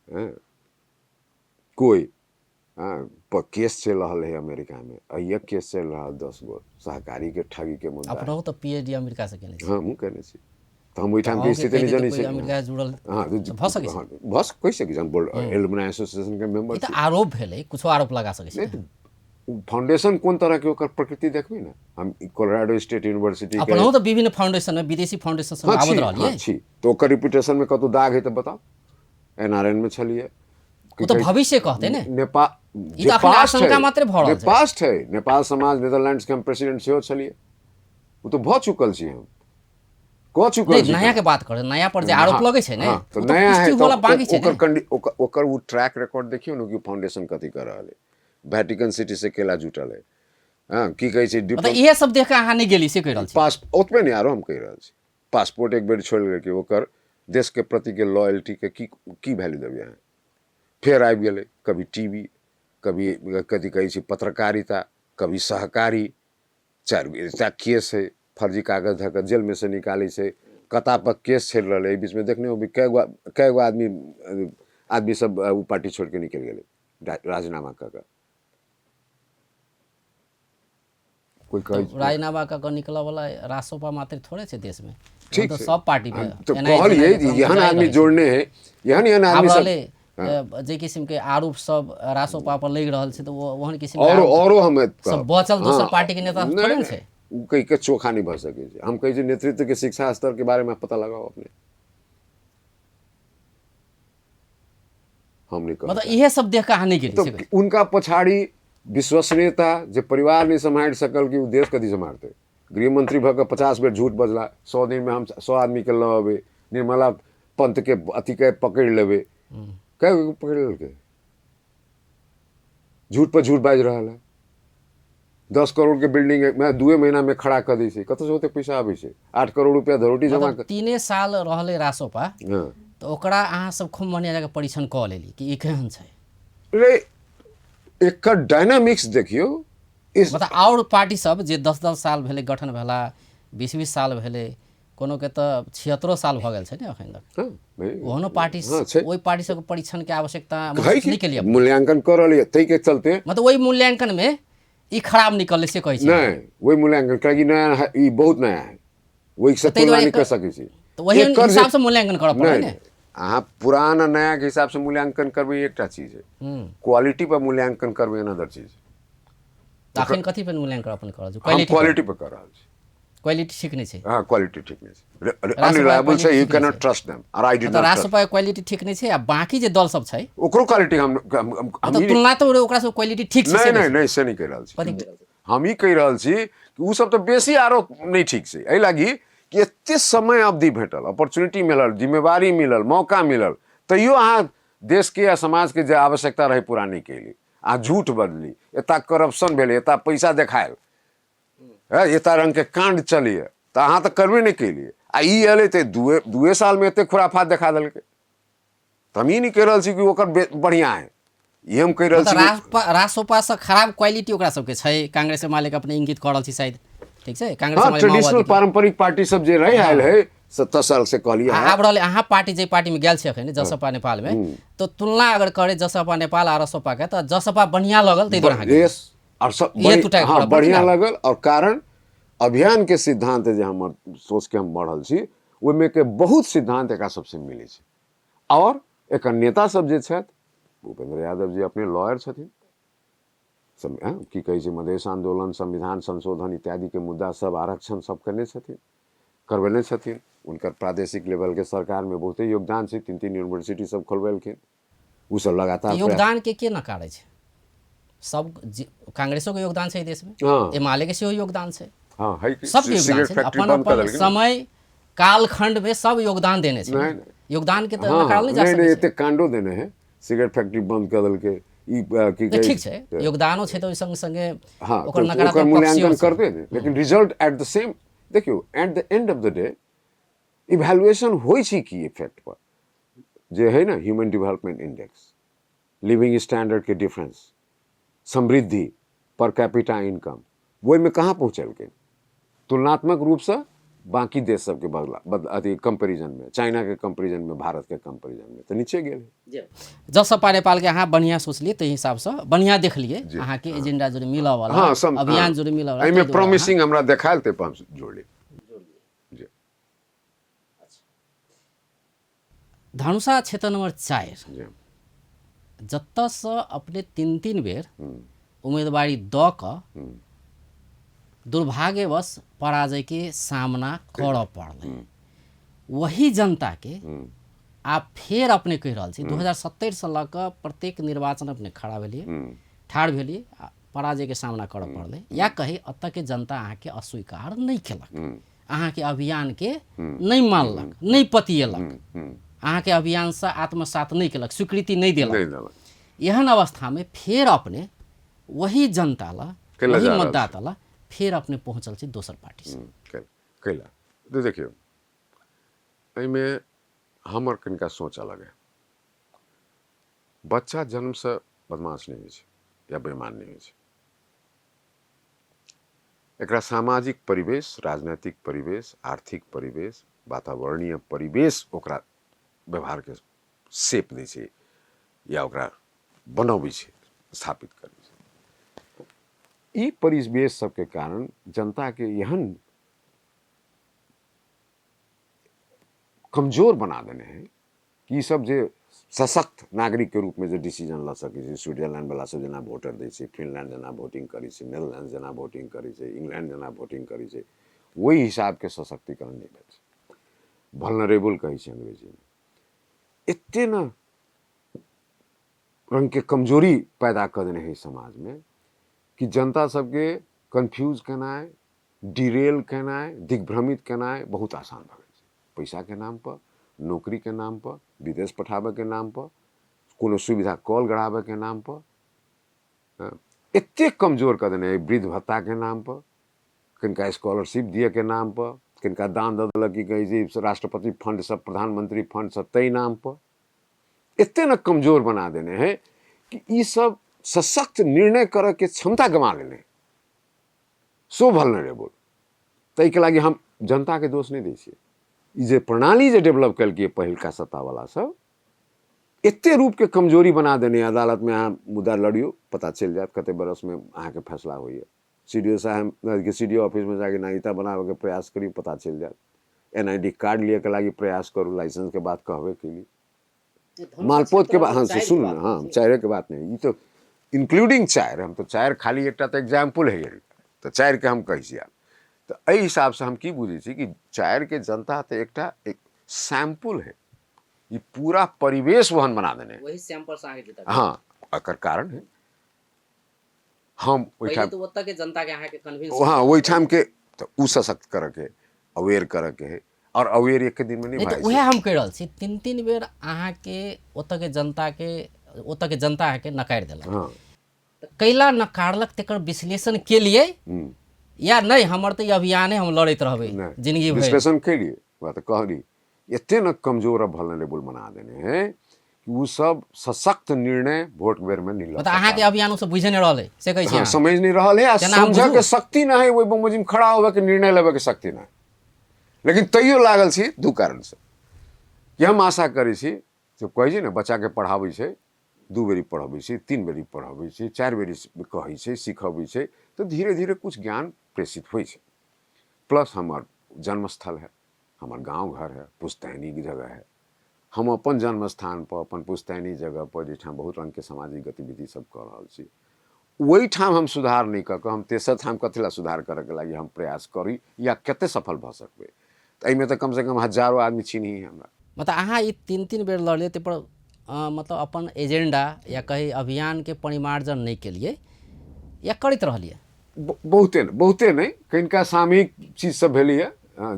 हैं, कोई हाँ, केस चलि रहल है अमेरिका में, अहिए केस चलि रहल 10 गो सहकारी के ठगी के मुद्दा। अपनहु तऽ पीएचडी अमेरिका से केने छी। हाँ, हमहूँ केने छी, तऽ हम ओहिठाम के स्थिति नहि जनै छी। अमेरिका से जुड़ल हाँ, भऽ सकै छै। हाँ, भऽ कहि सकै छी, हम एलुमनाई एसोसिएशन के मेंबर ई तऽ आरोप भेलै, कुछो आरोप लगा सकै छी। नहि, फाउंडेशन कोन तरह के ओकर प्रकृति देखबै ने, हम कोलोराडो स्टेट यूनिवर्सिटी के अपनहु तऽ विभिन्न फाउंडेशन में, विदेशी फाउंडेशन सब आबैत रहलियै। छी, तऽ ओकर रिप्यूटेशन में कतौ दाग है तऽ बताउ। एनआरएन में छलियै, ओ तऽ भविष्य कहतै ने। नेपाल ई तऽ अखन आशंका मात्रे भऽ रहल छै। पास्ट है, नेपाल समाज नीदरलैंड्स के हम प्रेसिडेंट सेहो छलियै, ओ तऽ भऽ चुकल छी, हम कऽ चुकल छी। नया के बात करै, नया पर जे आरोप लगै छै ने, तऽ नया है वाला बाकी छै। ओकर ओकर ओ ट्रैक रिकॉर्ड देखियौ ने कि फाउंडेशन कथी कऽ रहल है, वैटिकन सिटी से केला जुटल है, हाँ, की कहै छै, मतलब इहे सब देख कऽ अहाँ नहि गेली से कहि रहल छी। पास ओतबे नहि, आरो हम कहि रहल छी, पासपोर्ट एक बेर छोड़ि गेल कि ओकर देश के प्रति के लॉयल्टी के की की वैल्यू देबै अहाँ। फेर आबि गेलै कभी टीवी, कभी कथी कहै छै पत्रकारिता, कभी सहकारी, 4 गो केस है, फर्जी कागज धऽ कऽ जेलमे से निकालै छै, कता पर केस चलि रहलै। एहि बीचमे देखने होबै कए गो कए गो आदमी आदमी सब ओ पार्टी छोड़ि कऽ निकलि गेलै राजीनामा कऽ कऽ। कोइ कहै राजीनामा कऽ कऽ निकलऽ वाला रासोपा मात्र थोड़े छै देशमे, ठीक तऽ छै। सब पार्टी मे तऽ एनाही कहलियै जेनाही जे क्रम एहन जारी आदमी रहै छै। जोड़ने है, एहन एहन आब आदमी सब रहलै जे किसिमके आरोप सब रासोपा पर लागि रहल छै, तऽ ओ ओहन किसिमके औरो आरोप औरो हम सब बचल दोसर पार्टीके नेता नहि, थोड़े ने नहि, छै। ओ कहि के चोखा नहि भऽ सकै छै। हम कहै छी नेतृत्व के शिक्षा स्तर के बारे में पता लगाओ अपने, हम नहीं कहब। मतलब इहे सब देख कऽ अहाँ नहि गेलियै तो से कहै छी। उनका पछाड़ी विश्वसनीयता जे परिवार नहीं सम्हारि सकल कि ओ देश कथी सम्हारतै। गृहमंत्री भऽ कऽ 50 बेर झूठ बजला, 100 दिनमे हम 100 आदमीके लऽ अबै, निर्मला पंतके अथीके पकड़ि लेबै, कए गो पकड़ि लेलकै? झूठ पर झूठ बाजि रहल है। 10 करोड़ के बिल्डिंग 2 महीना में खड़ा कऽ दै छै, कतऽसँ ओते पैसा आबै छै? 8 करोड़ रुपया धरोटी जमा मतलब 3 साल रहलै रासोपा, हँ, तऽ ओकरा अहाँ सब खूब बढ़िआँ जकाँ परीक्षण कऽ लेली कि ई केहन छै। रे एकर डायनामिक्स देखियौ इस मतलब आओर पार्टी सब जे 10-10 साल भेलै गठन भेला, 20-20 साल भेलै, कोनो के तऽ 76 साल भऽ गेल छै ने एखन तक। हँ, भाई, ओहनो पार्टी हँ, छै। ओहि पार्टी सबके परीक्षण के आवश्यकता है महसूस कि नहि केलियै। मूल्यांकन कऽ रहल यऽ ताहिके चलते। मतलब ओहि मूल्यांकन मे ई खराब निकललै से कहै छी? नहि, ओहि मूल्यांकन कियाकि नया है, ई बहुत नया है, ओहिसँ ताहि तुलना दुआरे नहि कऽ सकै छी। तऽ ओहि एकर जे- हिसाबसँ मूल्यांकन करऽ पड़लै नहि ने। अहाँ पुरान आ नया के हिसाबसँ मूल्यांकन करबै एकटा चीज है, क्वालिटी पर मूल्यांकन करबै अनदर चीज। तऽ अखन कथी पर मूल्यांकन अपन कऽ रहल छी? हम क्वालिटी? क्वालिटी पर कऽ रहल छी। क्वालिटी ठीक नहि छै? हँ, क्वालिटी ठीक नहि छै, अनरिलायबल छै, यू ठीक नहि कैनट छै। ट्रस्ट देम आर I did मतलब not trust. रासोपा क्वालिटी ठीक नहि छै आ बाकी जे दल सब छै ओकरो क्वालिटी हम हम- हम- हम तऽ ई तुलना तऽ ओकरा सब क्वालिटी ठीक छै नहि से नहि नहि नहि, से नहि कहि रहल छी। कथी कहि रहल छी? हम ई कहि रहल छी कि ओ सब तऽ बेसी आरो नहि ठीक छै, एहि लागी कि एते समय अवधि भेटल, अपॉर्चुनिटी मिलल, जिम्मेवारी मिलल, मौका मिलल, तैयो अहाँ देशके आ समाजके जे आवश्यकता रहै पूरा नहि केली। अहाँ झूठ बदली, एता करप्शन भेलै, एता पैसा देखायल, एता रङ्गके काण्ड चलैए, तऽ अहाँ तऽ करबे नहि केलियै। आ ई एलै तऽ दुए सालमे एते खुराफात देखा देलकै। तऽ हम ई नहि कहि रहल छी कि ओकर बढ़िआँ है, ई हम कहि रहल मतलब छी रासोपा से खराब क्वालिटी ओकरा सबके छै। कांग्रेस मालिक अपने इंगित कऽ रहल छी शायद, ठीक छै? कांग्रेस हँ, माले ट्रेडिशनल माओवादी के। पारंपरिक पार्टी सब जे रहि आयल है 70 साल से कहलियै। आ आब रहलै अहाँ पार्टी जे पार्टीमे गेल छै अखन जसपा नेपालमे, तऽ तुलना अगर करे जसपा नेपाल आ रासोपा के तऽ जसपा बढ़िआँ लगल, ताहि दुआरे अहाँ गेलियै। यस, और सब इहे दूटा के हँ, फरक बढ़िआँ पड़ल। लगल। और कारण अभियान के सिद्धांत जे हमर सोच के हम बढ़ल छी ओहिमे के बहुत सिद्धांत एकरा सबसे मिलै छै। और एकर नेता सब जे छथि, भूपेंद्र यादव जी अपने लॉयर छथिन, की कहै छै मधेश आंदोलन, संविधान संशोधन इत्यादि के मुद्दा सब, आरक्षण सब करने छथिन, करबेने छथिन। हुनकर प्रादेशिक लेवल के सरकार में बहुते योगदान छै, 3-3 यूनिवर्सिटी सब खोलबेलखिन, ओ सब लगातार प्रयास- योगदान के के नकारै छै? सब कांग्रेसो के योगदान छै देशमे, हँ। एमाले के सेहो योगदान छै, हँ, है कि सबके योगदान सिगरेट छै ने। फैक्ट्री अपन बंद कऽ अपन देलखिन ने। समय कालखंड में सब योगदान देने छै। नहि, नहि। योगदान के तऽ हँ, नकारल नहि जा नहि सकै नहि छै। एते कांडो देने है, सिगरेट फैक्ट्री बंद कऽ देलकै, ई की नहि, कहै ठीक छै, योगदानो छै तऽ ओहि संग संगे हँ, ओकर तऽ ओकर नकारात्मक पक्ष मूल्यांकन सेहो छै। करतै ने, लेकिन रिजल्ट एट the same देखियौ, at the end of the day evaluation होइ छै की इफेक्ट पर जे है ने, human development index, living standard के डिफरेंस, समृद्धि पर कैपिटा इनकम, ओहिमे कहाँ पहुँचेलकै तुलनात्मक रूपसँ बाकी देश सबके बदला बद अथी कंपेरिजन में, चाइना के कंपेरिजन में, भारत के कंपेरिजन में तऽ नीचे गेल। जसपा नेपाल के अहाँ बढ़िआँ सोचलियै, ताहि हिसाबसँ बढ़िआँ देखलियै, अहाँके एजेंडा जोड़े मिलऽ वाला, हँ, अभियान जोड़े मिलऽ वाला, एहिमे ताहि दुआरे प्रॉमिसिंग हमरा देखायल ताहि पर हम जोड़ली। जी। धनुषा क्षेत्र नंबर 4 जी। जतऽसँ अपने 3-3 बेर उम्मीदवारी दऽ कऽ दुर्भाग्यवश पराजय के सामना करऽ पड़लै, वही जनता के आब फेर अपने कहि रहल छी 2027 से लऽ कऽ प्रत्येक निर्वाचन अपने खड़ा भेलियै, ठाढ़ भेलियै आ पराजय के सामना करऽ पड़लै, या कही एतऽ के जनता अहाँके अस्वीकार नहि केलक, अहाँके अभियान के नहि मानलक, नहि पतिएलक, अहाँके अभियानसँ आत्मसात नहि केलक, स्वीकृति नहि देलक। नहि देलक। एहन अवस्थामे फेर अपने वही जनता ला, कैला वही जा रहल मतदाता ला फेर अपने पहुँचल छी दोसर पार्टी से? कैला तऽ देखियौ, एहिमे हमर कनिका सोच अलग है। बच्चा जन्मसँ बदमाश नहि होइ छै या बेईमान नहि होइ छै। एकरा सामाजिक परिवेश, राजनैतिक परिवेश, आर्थिक परिवेश, वातावरणीय परिवेश ओकरा व्यवहारके शेप दै छै या ओकरा बनबै छै, स्थापित करै छै। ई परिवेश सबके कारण जनताके एहन कमजोर बना देने है कि ई सब जे सशक्त नागरिकके रूपमे जे डिसीजन लऽ सकै छै, स्विट्जरलैंड वाला सब जेना वोटर दै छै, फिनलैंड जेना वोटिंग करै छै, नेदरलैंड जेना वोटिंग करै छै, इंग्लैंड जेना वोटिंग करै छै, ओहि हिसाबके सशक्तिकरण नहि भेल छै। वल्नरेबल कहै छै अंग्रेजीमे। एते ने रङ्गके कमजोरी पैदा कऽ देने है समाजमे कि जनता सबके कन्फ्यूज केनाइ, डिरेल केनाइ, दिग्भ्रमित केनाइ बहुत आसान भऽ गेल छै। पैसाके नामपर, नौकरीके नामपर, विदेश पठाबैके नामपर, कोनो सुविधा कल गड़ाबैके नामपर, एतेक कमजोर कऽ देने है। वृद्ध भत्ताके नामपर, किनका स्कॉलरशिप दियऽके नामपर, किनका दान दऽ देलक की कहै छै राष्ट्रपति फंड सब, प्रधानमंत्री फंड सब, ताहि नामपर एते ने कमजोर बना देने है कि ई सब सशक्त निर्णय करऽके क्षमता गमा लेने, सो वल्नरेबल। ताहिके लागि हम जनताके दोष नहि दै छियै। ई जे प्रणाली जे डेवलप केलकै पहिलका सत्तावला सब, एते रूपके कमजोरी बना देने। अदालतमे अहाँ मुद्दा लड़ियौ, पता चलि जायत कते बरसमे अहाँके फैसला होइए। सी डी ओ साहब, सी डी ओ ऑफिसमे जाके नागरिकता बनाबैके प्रयास करियौ, पता चलि जायत। एन I D card लियऽके लागि प्रयास करू, लाइसेंसके बात कहबे केली, मालपोतके बात। हाँ सुन, हाँ चारिके बात नहि, ई तऽ इंक्लूडिंग चारि। हम तऽ चारि खाली एकटा तऽ एग्जाम्पल है, तऽ चारिके हम कहै छी। आब तऽ एहि हिसाबसँ हम की बुझै छी कि चारिके जनता तऽ एकटा एक सैम्पल है, ई पूरा परिवेश वहन बना देने। वही सैंपल से अहाँके जीतल। हाँ, एकर कारण है हम ओहिठाम तऽ ओतऽ के जनता के अहाँके कन्विंस, हाँ ओहिठाम के तऽ उ सशक्त करऽ के, अवेयर करऽ के है, और अवेयर एक दिन में नहीं। तऽ उएह हम कहि रहल छी, तीन तीन बेर अहाँके ओतऽ के जनता के, ओतऽ के जनता अहाँके नकारि देलक। हाँ। तऽ कैला नकारलक तेकर विश्लेषण के लिए या नहि? हमर तऽ ई अभियान है, हम लड़ैत रहबै जिंदगी भरि। विश्लेषण के लिए वह तऽ कहली, एते न कमजोर और वल्नरेबल बना देने है कि उ सब सशक्त निर्णय वोट बेर में नहीं। मतलब अहाँके अभियान ओ सब बुझे नहीं रहल है से कहै छी? हाँ, समझ नहीं रहल है आ समझ के शक्ति ना है, ओहि बमोजिम खड़ा होवे के निर्णय लेवे के शक्ति ना है। लेकिन तैयो लागल छी दू कारण से कि हम आशा करै छी। जब कहै छै ने बच्चाके पढ़ाबै छै, दू बेरी पढ़बै छै, तीन बेरी पढ़बै छै, चारि बेरी कहै छै, सिखबै छै, तऽ धीरे धीरे कुछ ज्ञान प्रेषित होइ छै। प्लस हमर जन्मस्थल है, हमर गाँव घर है, पुश्तैनी जगह है। हम अपन जन्म स्थान पर, अपन पुश्तैनी जगह पर, जाहिठाम बहुत रङ्गके सामाजिक गतिविधि सब कऽ रहल छी, ओहिठाम हम सुधार नहि कऽ कऽ हम तेसर ठाम कथी लए सुधार करऽके लागि हम प्रयास करी या कते सफल भऽ सकबै? तऽ एहिमे तऽ कमसँ कम हजारो आदमी चिन्ही हमरा। मतलब अहाँ ई तीन तीन बेर लड़लियै, ताहिपर मतलब अपन एजेंडा या कही अभियानके परिमार्जन नहि केलियै या करैत रहलियै? बहुते नहि, बहुते नहि, कनिका सामयिक चीज सब भेलैए,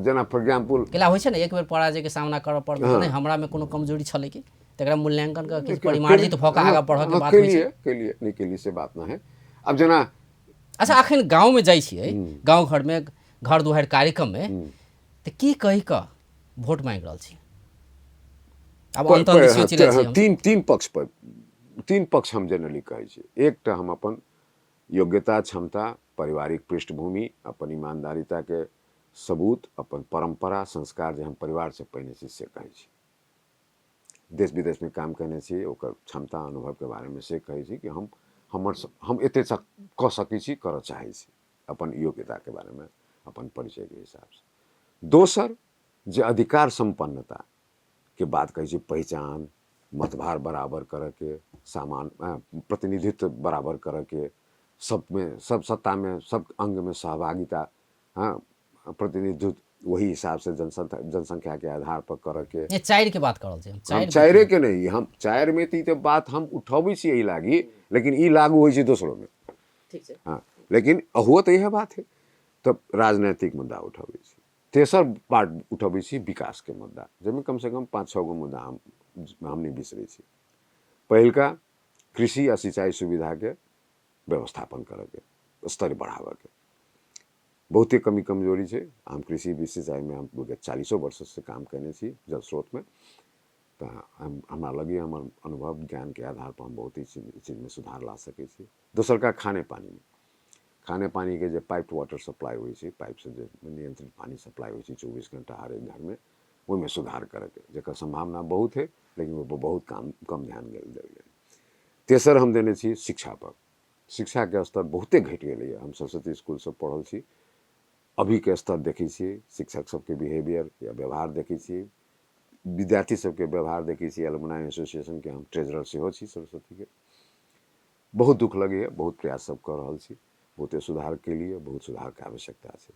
जेना फॉर एग्जाम्पल केला होइ छै ने, एक बेर पराजयके सामना करऽ पड़ल तऽ नहि हमरामे कोनो कमजोरी छलै कि तकरा मूल्यांकन कऽ किछु परिमार्जित भऽ कऽ आगाँ बढ़ऽके बात होइ छै। केलिए, नहि केलिए से बात नहि है। आब जेना अच्छा, अखन गाँवमे जाइ छियै, गाँव घरमे घर दुआरि कार्यक्रममे, तऽ की कहि कऽ वोट मांगि रहल छी? आब अंत अंत तीन तीन पक्ष पर, तीन पक्ष हम जनरली कहै छी। एकटा हम अपन योग्यता, क्षमता, पारिवारिक पृष्ठभूमि, अपन ईमानदारिताके सबूत, अपन परम्परा, संस्कार जे हम परिवारसँ पहिने छी से कहै छी। देश विदेशमे काम केने छी, ओकर क्षमता अनुभवके बारेमे से कहै छी कि हम हमर हम एते कऽ सकै छी, करऽ चाहै छी, अपन योग्यताके बारेमे अपन परिचयके हिसाबसँ। दोसर जे अधिकार सम्पन्नताके बात कहै छी, पहिचान, मतभार बराबर करऽके, सामान प्रतिनिधित्व बराबर करऽके, सबमे, सब सत्तामे, सब अङ्गमे सहभागिता, हाँ, प्रतिनिधित्व वही हिसाब से जनसंख्या जनसंख्या के आधार पर करऽ के। ये चारि के बात कर रहल छी हम। हम चारिे के नहीं, हम चारि में तऽ ई तऽ बात हम उठबै छी एहि लागी, लेकिन ई लागू होइ छै दोसरोमे। ठीक छै। हाँ, लेकिन अहुओ तऽ इएह बात है। तब राजनैतिक मुद्दा उठबै छी। तेसर पार्ट उठबै छी विकासके मुद्दा, जाहिमे कमसँ कम 5-6 गो मुद्दा हम नहि बिसरै छी। पहिलका कृषि आ सिंचाई सुविधाके व्यवस्थापन करऽके, स्तर बढ़ाबऽके। बहुते कमी कमजोरी छै। हम कृषि सिंचाईमे हम विगत 40 वर्षसँ काम केने छी जल स्रोतमे, तऽ हम हमरा लगैए हमर अनुभव ज्ञानके आधार पर हम बहुत ही चीजमे सुधार ला सकै छी। दोसरका खाने पानीमे, खाने पानीके जे पाइप वाटर सप्लाई होइ छै, पाइपसँ जे नियंत्रित पानी सप्लाई होइ छै 24 घंटा हरेक घरमे, ओहिमे सुधार करैके, जकर सम्भावना बहुत है, लेकिन ओहिपर बहुत काम कम ध्यान देल गेल। तेसर हम देने छी शिक्षापर। शिक्षाके स्तर बहुते घटि गेलैए। हम सरस्वती स्कूलसँ पढ़ल छी, अभीके स्तर देखै छियै, शिक्षक सबके बिहेवियर या व्यवहार देखै छियै, विद्यार्थी सबके व्यवहार देखै छियै। एलुमनाइ एसोसिएशनके हम ट्रेजरर सेहो छी सरस्वतीके। बहुत दुख लगैए, बहुत प्रयास सब कऽ रहल छी, बहुते सुधार केलियै, बहुत सुधारके आवश्यकता छै।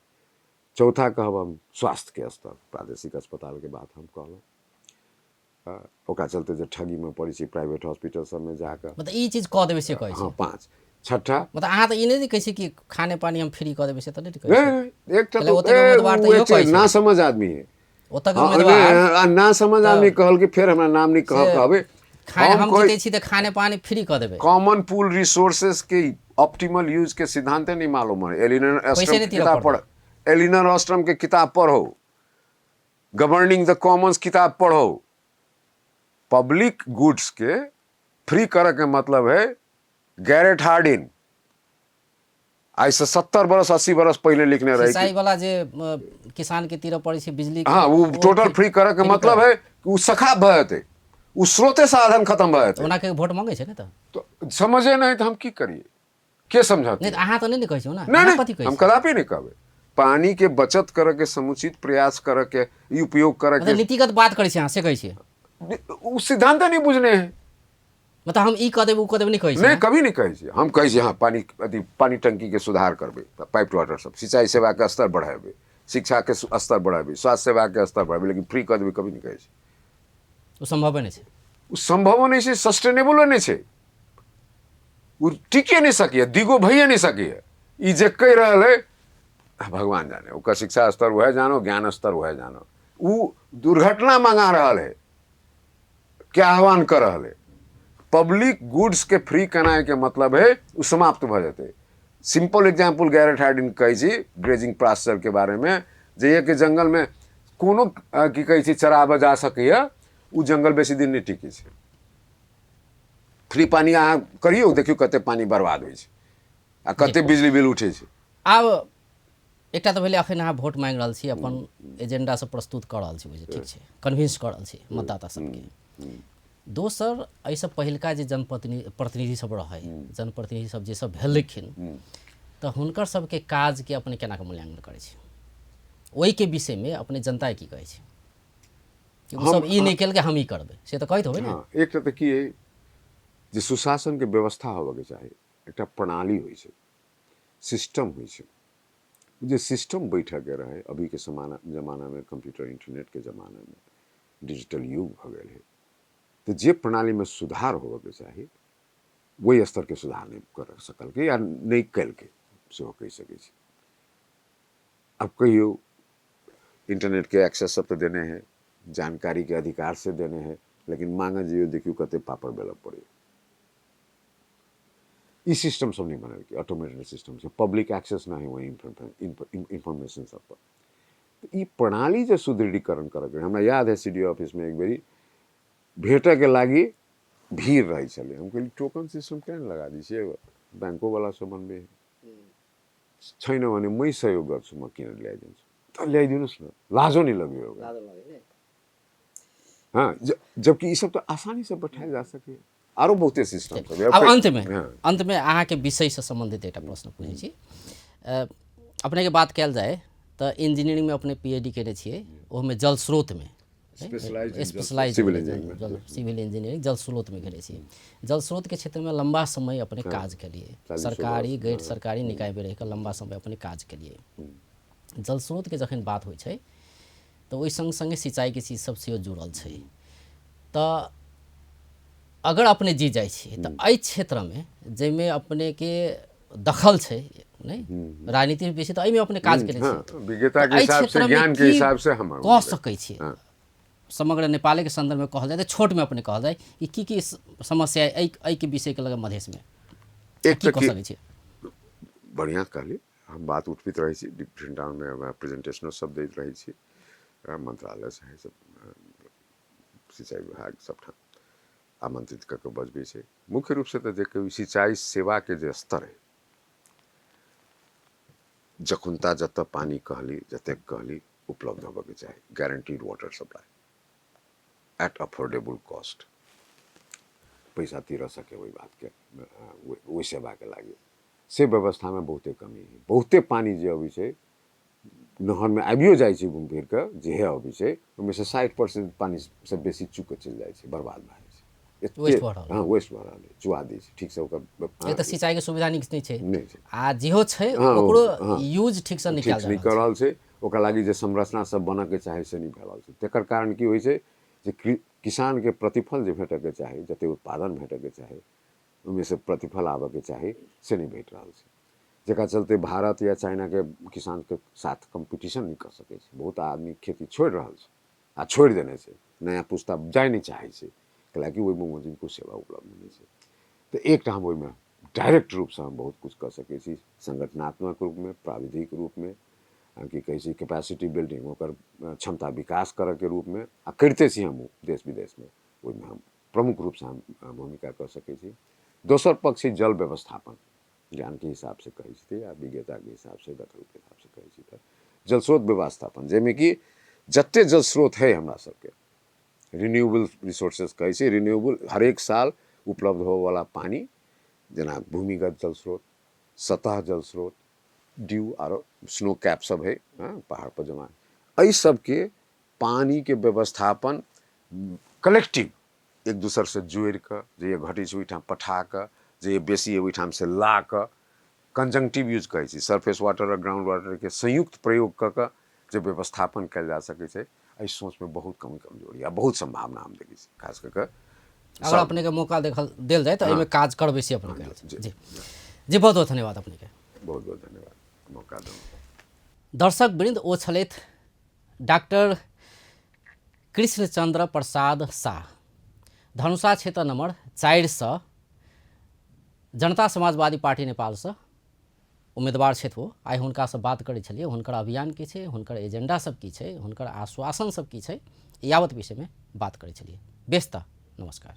चौथा कहब हम स्वास्थ्यके स्तर, प्रादेशिक अस्पतालके बात हम कहलहुँ। ओकरा चलते जे ठगीमे पड़ै छै प्राइवेट हॉस्पिटल सबमे जाकऽ, मतलब ई चीज कऽ देबै से कहै छै। हँ, पाँच छठा। मतलब अहाँ तऽ ई नहि कहै छी कि खाने पानी हम फ्री कऽ देबै, से तऽ नहि कहै छी। एकटा तऽ ना समझ आदमी है ओतऽ के उम्मीदवार, ना समझ आदमी कहल कि फेर हमरा नाम नहि कहबै, हम जीते छी तऽ खाने पानी फ्री कऽ देबै। कॉमन पूल रिसोर्सेस के ऑप्टिमल यूज के सिद्धांत नहीं मालूम है। एलिनर ऑस्ट्रम के किताब पढ़, एलिनर ऑस्ट्रम के किताब पढ़ो, गवर्निंग द कॉमन्स किताब पढ़ो। पब्लिक गुड्स के फ्री करे के मतलब है गैरेट हार्डिन आइ से 70 बरस 80 बरस पहले लिखने रहे। सिंचाई वाला जे किसान के तीर पड़ै छै बिजली, हाँ, वो टोटल फ्री करे के मतलब है कि उ सखा भऽ जेतै, उ स्रोते साधन खत्म भऽ जेतै। ओना के वोट मांगे छै ने तऽ समझे नहीं तऽ हम की करिए, के समझत? नहीं, अहाँ तऽ नहीं ने कहै छी ना। नहीं, नहीं, हम कदापि नहीं कहबै। पानी के बचत करे के समुचित प्रयास करे के, ई उपयोग करे के नीतिगत बात करै छी अहाँ, से कहै छी। उ सिद्धांत नहीं बुझने है। मतलब हम ई कह देब, उ कह देब नहीं कहै छी। नहीं, कभी नहीं कहै छी। हम कहै छी हाँ, पानी अथी पानी टंकी के सुधार करबै, पाइप वाटर सब, सिंचाई सेवा के स्तर बढ़ेबै, शिक्षा के स्तर बढ़ेबै, स्वास्थ्य सेवा के स्तर बढ़ेबै, लेकिन फ्री कऽ देबै कभी नहीं कहै छी। ओ सम्भवे नहि छै। ओ सम्भवो नहि छै, सस्टेनेबलो नहि छै, ओ टिके नहि सकैए, दिगो भइए नहि सकैए। ई जे कहि रहल है भगवान जाने, ओकर शिक्षा स्तर वएह जानो, ज्ञान स्तर वएह जानो। उ दुर्घटना मंगा रहल है, के आह्वान कर रहल है। पब्लिक गुड्स के फ्री केनाइ के मतलब है उ समाप्त भऽ जेतै। सिंपल एग्जाम्पल गैरेट हार्डिन कहै छी ग्रेजिंग पास्चर के बारे में, जे के जंगल में कोनो की कहै छै चराबऽ जा सकैए, उ जंगल बेसी दिन नहि टिकै छै। फ्री पानी अहाँ करियौ, देखियौ कते पानी बर्बाद होइ छै आ कते बिजली बिल उठै छै। आब एकटा तऽ भेलै अखन अहाँ वोट मांगि रहल छी, अपन एजेंडा सब प्रस्तुत कऽ रहल छी, बुझियौ ठीक छै, कन्विंस कऽ रहल छी मतदाता सबके। दोसर, एहिसँ पहिलका जे जनप्रतिनिधि सब रहै, जनप्रतिनिधि सब जे सब भेलखिन, तऽ हुनकर सबके काजके अपने केना कऽ मूल्यांकन करै छी? ओहिके विषयमे अपने जनता की कहै छी कि ओ सब ई नहि केलकै, हम ई करबै, से तऽ कहैत होबै ने? हँ, एकटा तऽ की है जे सुशासनके व्यवस्था होबऽके चाही, एकटा प्रणाली होइ छै, सिस्टम होइ छै। जे सिस्टम बैठऽके रहै अभीके जमानामे, कंप्यूटर इंटरनेटके जमानामे, डिजिटल युग भऽ गेल है, तऽ जे प्रणालीमे सुधार होबऽके चाही ओहि स्तरके सुधार नहि कर सकलकै या नहि केलकै, सेहो कहि सकै छी। अब कहियौ इंटरनेटके एक्सेस सब तऽ देने है, जानकारीके अधिकार से देने है, लेकिन मांगऽ जइयौ देखियौ कते पापड़ बेलऽ पड़ैए। ई सिस्टम सब नहि बनेलकै, ऑटोमेटेड सिस्टम छै, पब्लिक एक्सेस नहि ओहि इन्फॉर्मेशन सब पर। तऽ ई प्रणाली जे सुदृढ़ीकरण करऽके, हमरा याद है सी डी ओ ऑफिसमे एक बेरी भेटऽके लागि भीड़ रहै छलै। हम कहली टोकन सिस्टम किया नहि लगा दै छियै, बैंकोवला सब बनबै है, छैन भने मै सहयोग गर्छु, म किनेर ल्याइदिन्छु, त ल्याइदिनुहोस् न, लाजो नहि लग्यो। हाँ, जबकि ई सब तऽ आसानी से बैठायल जा सकैए, आरो बहुते सिस्टम सब। आब अंतमे अहाँके विषयसँ सम्बन्धित एकटा प्रश्न पूछै छी। अपनेके बात कयल जाय तऽ इंजीनियरिंगमे अपने पी एच डी केने छियै, ओहोमे जल स्रोतमे स्पेशलाइज सिविल इंजीनियरिंग जल स्रोतमे केने छियै। जल स्रोतके क्षेत्रमे लम्बा समय अपने काज केलियै, सरकारी गैर सरकारी निकायमे रहिकऽ लम्बा समय अपने काज केलियै। जल स्रोतके जखन बात होइ छै तऽ ओहि सङ्ग सङ्गे सिंचाइके चीज सब सेहो जुड़ल छै। तऽ अगर अपने जीत जाइ छियै तऽ एहि क्षेत्रमे जाहिमे अपनेके दखल छै नहि राजनीति बेसी, तऽ एहिमे अपने काज केने छियै, विज्ञता के हिसाब से, ज्ञान के हिसाब से हम कऽ सकै छियै। समग्र नेपालके सन्दर्भमे कहल जाय तऽ छोटमे अपने कहल जाय कि की की समस्या एहिके विषयके लऽ कऽ मधेशमे की कऽ सकै छियै? बढ़िआँ कहली, हम बात उठबैत रहै छी, डिफरेंट टाउनमे प्रेजेंटेशनो सब दैत रहै छी, मंत्रालय से सब सिंचाई विभाग सबठाम आमंत्रित कऽ के बजबै छै। मुख्य रूपसँ तऽ जे कहियौ सिंचाई सेवाके जे स्तर है, जखुनता जतऽ पानी कहली जतेक कहली उपलब्ध होबऽके चाही, guaranteed water supply at affordable cost. पैसा तिर सके ओहि बातके, ओहि सेवाके लागि से व्यवस्थामे बहुते कमी है। बहुते पानि जे अबै छै नहरमे आबियो जाइ छै घुमि फिर कऽ, जेहे अबै छै ओहिमे से 60% पानिसँ बेसी चुके चलि जाइ छै, बर्बाद भए जाइ छै। वेस्ट भऽ रहल। हँ, वेस्ट भऽ रहल, चुआ दै छै ठीकसँ ओकर। एक तऽ सिंचाईके सुविधा नीक नहि छै, नहि छै, आ जेहो छै ओकरो यूज ठीकसँ नहि कयल जा रहल छै। ओकरा लागि जे संरचना सब बनऽके चाही से नहि भए रहल छै। तकर कारण की होइ छै जे किसानके प्रतिफल जे भेटऽके चाही, जतेक उत्पादन भेटऽके चाही, ओहिमे से प्रतिफल आबऽके चाही, से नहि भेट रहल छै। जकरा चलते भारत या चाइनाके किसानके साथ कम्पीटिशन नहि कऽ सकै छै। बहुत आदमी खेती छोड़ि रहल छै आ छोड़ि देने छै, नया पुस्ता जाय नहि चाहै छै, कैलाकि ओहि बमोजिम कोइ सेवा उपलब्ध नहि छै। तऽ एकटा हम ओहिमे डायरेक्ट रूपसँ हम बहुत किछु कऽ सकै छी, संगठनात्मक रूपमे, प्राविधिक रूपमे, की कहै छै कैपेसिटी बिल्डिंग, ओकर क्षमता विकास करऽके रूपमे, आ करिते छी हम देश विदेशमे, ओहिमे हम प्रमुख रूपसँ हम भूमिका कऽ सकै छी। दोसर पक्ष छै जल व्यवस्थापन, ज्ञानके हिसाबसँ कहै छी आ विज्ञताके हिसाबसँ, दखलके हिसाबसँ कहै छी तऽ जल स्रोत व्यवस्थापन, जाहिमे कि जते जल स्रोत है हमरा सबके, रिन्यूएबल रिसोर्सेस कहै छै, रिन्यूएबल हरेक साल उपलब्ध होबऽवला पानि, जेना भूमिगत जल स्रोत, सतह जल स्रोत, ड्यू आरो स्नो कैप सब है, हँ, पहाड़ पर जमा, एहि सबके पानिके व्यवस्थापन कलेक्टिव एक दोसरसँ जोड़ि कऽ, जे घटै छै ओहिठाम पठा कऽ, जे बेसी ओहिठामसँ ला कऽ, कंजंक्टिव यूज कहै छै, सरफेस वाटर आओर ग्राउंड वाटरके संयुक्त प्रयोग कऽ कऽ जे व्यवस्थापन कयल जा सकै छै, एहि सोचमे बहुत कमी कमजोरी आ बहुत सम्भावना हम देखै छी, खास कऽ कऽ अगर अपनेके मौका देखल देल जाय तऽ एहिमे काज करबै से अपने जी जी जी। बहुत बहुत धन्यवाद अपनेके। बहुत बहुत धन्यवाद मौका देलहुँ। दर्शक वृंद, ओ छलथि डॉक्टर कृष्णचंद्र प्रसाद शाह, धनुषा क्षेत्र नंबर 4 जनता समाजवादी पार्टी नेपालसँ उम्मीदवार छथि ओ। आइ हुनकासँ बात करै छलियै, हुनकर अभियान की छै, हुनकर एजेंडा सब की छै, हुनकर आश्वासन सब की छै, यावत विषयमे बात करै छलियै। बेस तऽ नमस्कार।